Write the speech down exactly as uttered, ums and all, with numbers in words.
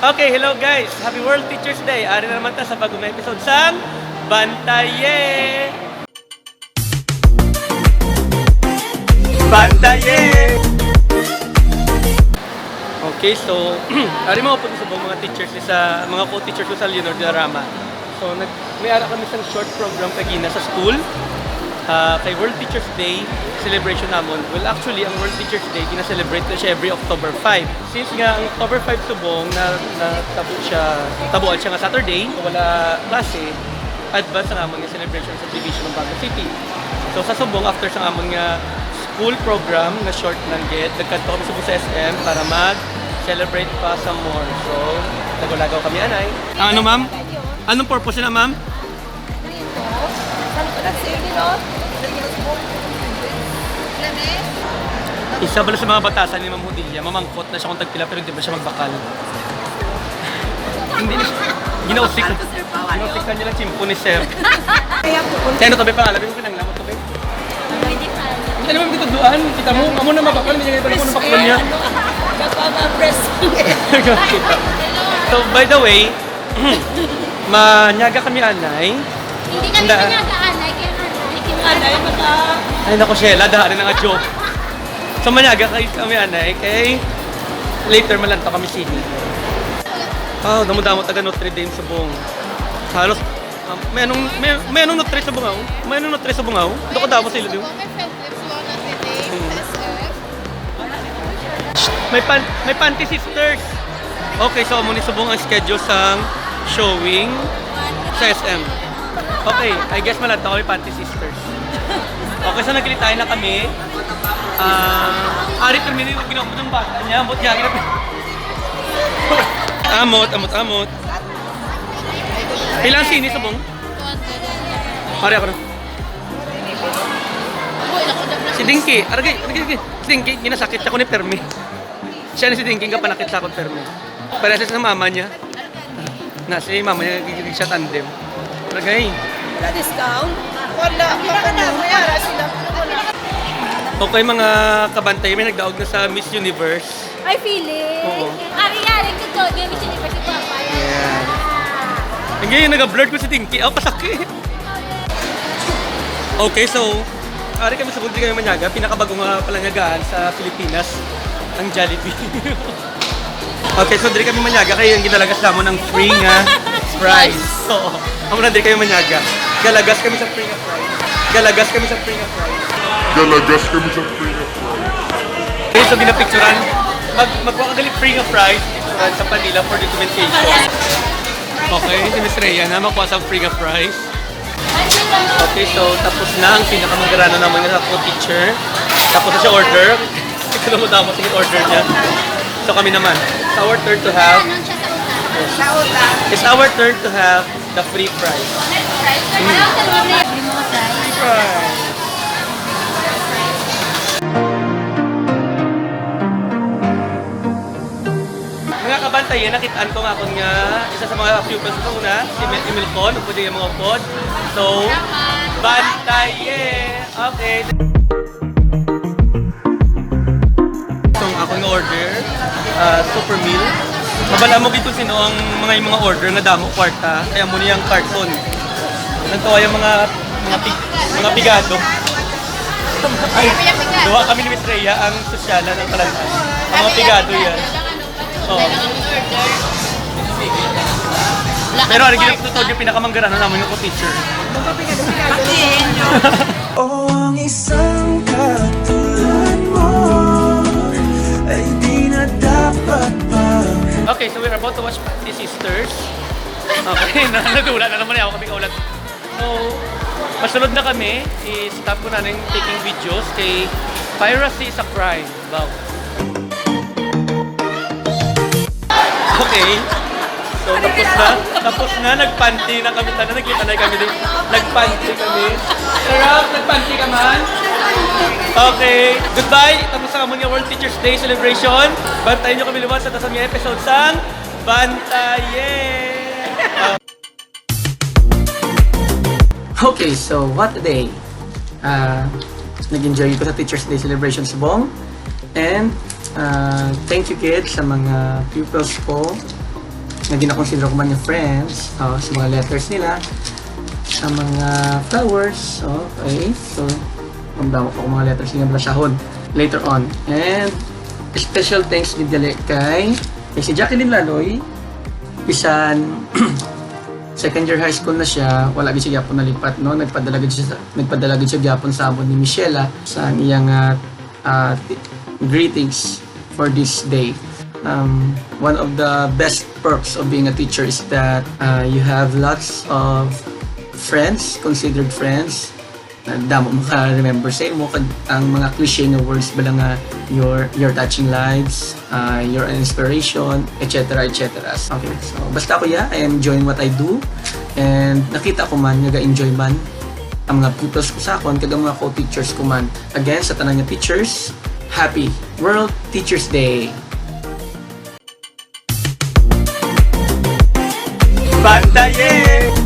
Okay, hello guys! Happy World Teachers Day! Ari na naman ta sa bagong episode sang Bantaye! Bantaye! Okay, so, ari mo po sa mga teachers ni sa mga co-teachers ko sa Leonardo Rama. So, nag may ara kami sang short program kagina sa school. Ah, kay World Teachers Day celebration namon. Well, actually, ang World Teachers Day gina-celebrate na siya every October five. Since nga ang October five subong na natabo siya, tabuan siya nga Saturday, wala klase, advance ang amon nga celebration sa Division of Baguio City. So sa subong, after sa amon nga school program nga short lang gid, nagkadto kami subong sa S M para mag-celebrate pa sa more. So nagalagaw kami anay. Ano, ma'am? Anong purpose na, ma'am? Isa pala sa mga batasan ni Ma'am Hodilia, mamangkot na siya kung tagpila, pero di ba siya magbakal? Hindi na siya. Ginausik. Ginausik na niya ng tsimpo ni Sir. Kaya po, kaya ano to, be? Pangalan, be, mo pinanglamot to, be? Hindi, alam mo, dito duan. Kita mo, amo na mabakal, hindi niya pala kung nabakal niya. Nagpapa-press. So, by the way, manyaga kami anay. Hindi kami Nda- manyaga anay, kaya anay. Kaya anay, baka Ay, naku, Shella, dahil na nga joke. So, manyaga kay kami anay, kay later malantaw kami sini. Oh, damo-damo taga Notre Dame subong. Halos, um, may anong, may, may anong Notre sa Bungaw? May anong Notre sa Bungaw? Doon ka dapat sila doon. May friend lives one at the day, Hmm. S F. May pan-, may Panty Sisters. Okay, so amo ni subong ang schedule sang showing sa S M. Okay, I guess malantaw kami Panty Sisters. Okay, so nagkilitayan na kami. Ah, ari termini yung ginawa ng bata niya, ambot niya, ginawa. Amot, amot, amot. Ilang sini subong? Pare ako na. Si Dinky, aragay, aragay, aragay. Si Dinky, ginasakit siya ko ni Permi. Siya ni si Dinky, kapanakit sa akong Permi. Para sa mama niya. Na si mama niya, gigigig siya tandem. Aragay. Wala discount? Wala. Wala na, mayara sila. Okay, mga kabantay, may nagdaog na sa Miss Universe. Ay, feeling. Oo. Ari-ari ko to, di Miss Universe, ito ang bayan. Yeah. Hindi, yung nag-blurred ko si Dinky. Oh, pasakit. Okay, so, ari kami sa Guldi kami manyaga, pinakabago nga palanyagaan sa Pilipinas, ang Jollibee. Okay, so diri kami manyaga kay ang ginalagas namon ang free nga fries. So, amo na diri kami manyaga. Galagas kami sa free nga fries. Galagas kami sa free nga fries. Galagas kami sa free nga fries. Okay, so ginapicturan. Mag magkuha ka gali free nga fries, picturan sa Manila for documentation. Okay, si Miss Rhea na makuha sa free nga fries. Okay, so tapos na ang pinakamangarano naman nga ako teacher. Tapos na siya order. Ito na mo tapos yung order niya. So kami naman. It's our turn to have It's our turn to have the free fries. Free fries. Mga kabantayan, nakitaan ko nga akon nga isa sa mga pupils ko una, si Mel Emil Con, upod yung mga upod. So, bantaye! Okay. Itong ako nga order, ah, super meal. Mabala mo gito sino ang mga, yung mga order nga damo kwarta, kaya mo niyang karton. Nagtuwa yung mga, mga, pig, mga pigado. Ay, duha kami ni Miss Rhea ang sosyalan ng kalantan. Ang mga pigado yan. Oh. Pero ari gid ang tuod yung pinakamanggaranon namon yung teacher. O ang isang katulad mo ay di na dapat pa. Okay, so we're about to watch Panty Sisters. Okay, na nadula na naman ako kami kaulat. So, masulod na kami, i-stop ko na ning taking videos kay piracy is a crime. Wow. Okay. So, tapos na. Tapos na. Nagpanty na kami. Tanan, nagkita na kami din. Nagpanty kami. Sarap, nagpanty ka man. Okay. Goodbye. Tapos sa amon nga World Teachers Day celebration. Bantayan nyo kami luwas sa tasan nga episode sang Bantaye. Okay, so what a day. Ah, nag-enjoy ko sa Teachers Day celebration subong. And, ah, thank you, kids, sa mga pupils ko. nga ginakonsidera ko man nga friends, oh, sa mga letters nila, sa mga flowers, oh, okay? So, magdamo pa ko mga letters nga basahon later on. And special thanks gid gali kay, kay si Jacqueline Laloy, bisan second year high school na siya, wala gid siya gyapon nalipat, no? Nagpadala gid siya, nagpadala gid siya gyapon sa amon ni Michelle, ah, sa iyang, ah, ah, greetings for this day. Um, one of the best perks of being a teacher is that, uh, you have lots of friends, considered friends. Damo maka-remember sa imo, kag ang mga cliche nga words bala nga, "Your, your touching lives, uh, you're an inspiration," et cetera, et cetera. Okay, so basta, kuya, I am enjoying what I do, and nakita ko man nga ga-enjoy man ang mga pupils ko sa akon kag ang mga co-teachers ko man. Again, sa tanan nga teachers, happy World Teachers Day! Bantaye!